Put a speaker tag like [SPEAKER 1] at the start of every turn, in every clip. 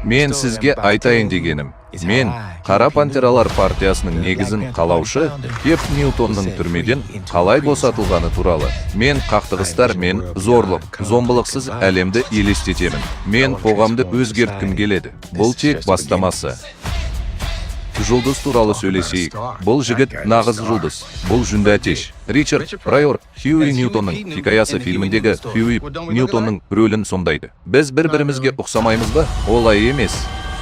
[SPEAKER 1] Мен сізге айтайын дегенім, мен Қара пантералар партиясының негізін қалаушы Кеп Ньютонның түрмеден қалай босатылғаны туралы. Мен қақтығыстар мен зорлық, зомбылықсыз әлемді елестетемін. Мен қоғамды өзгерткім келеді. Бұл тек бастамасы. Жұлдыз туралы сөйлесейік. Бұл жігіт нағыз жұлдыз. Бұл жүнді әтеш. Ричард Прайор Хьюи Ньютонның хикаясы фильміндегі Хьюи Ньютонның рөлін сомдайды. Біз бір-бірімізге ұқсамаймыз ба? Олай емес.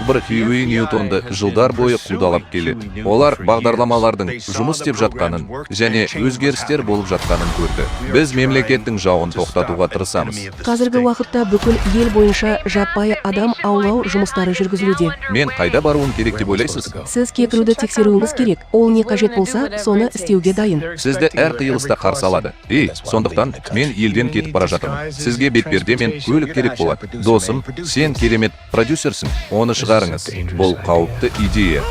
[SPEAKER 1] Бір Хьюи Ньютонды жылдар бойы қудалап келеді. Олар бағдарламалардың жұмыс істеп жатқанын және өзгерістер болып жатқанын көрді. Біз мемлекеттің жауын тоқтатуға тырысамыз.
[SPEAKER 2] Қазіргі уақытта бүкіл ел бойынша жаппай адам аулау жұмыстары жүргізілуде.
[SPEAKER 1] Мен қайда баруым керек деп ойлайсыз?
[SPEAKER 2] Сіз кекіруді тексеруіңіз керек. Ол не қажет болса, соны істеуге дайын.
[SPEAKER 1] Сізді әр қиылыста қарсы алады. Ей, сондықтан мен елден кетіп бара жатырмын. Сізге бетперде мен көлік керек болады. Досым, сен керемет продюсерсің. Оны шығарыңыз. Бұл қауіпті идея.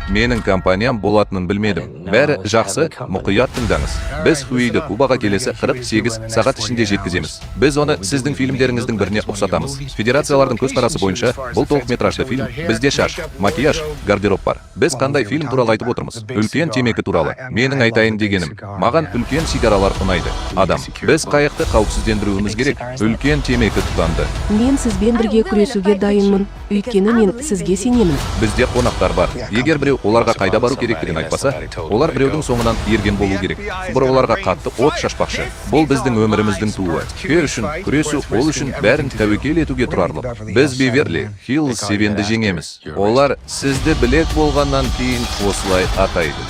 [SPEAKER 1] Менің компаниям болатынын білмедім. Бәрі жақсы, мұқият тыңдаңыз. Біз Хьюиді Кубаға келесі 48 сағат ішінде жеткіземіз. Біз оны сіздің фильмдеріңіздің біріне ұқсатамыз. Федерациялардың көзқарасы бойынша бұл толық метражды фильм. Бізде шаш, макияж, гардероб бар. Біз қандай фильм туралы айтып отырмыз? Үлкен темекі туралы. Менің айтайын дегенім, маған үлкен сигаралар ұнайды. Адам, біз қайықты қауіпсіздендіруіміз керек. Үлкен темекі тұтанды.
[SPEAKER 2] Мен сізбен бірге күресуге дайынмын, өйткені мен сізге сенемін.
[SPEAKER 1] Бізде қонақтар бар. Егер біреу оларға қайда бару керектігін айтпаса, олар біреудің соңынан ерген болу керек. Бір оларға қатты от шашпақшы. Бұл біздің өміріміздің туы. Кер үшін күресу ол үшін бәрін тәуекел етуге тұрарлық. Біз Беверли Хиллз Севенді жеңеміз. Олар сізді білек болғаннан кейін осылай атайды.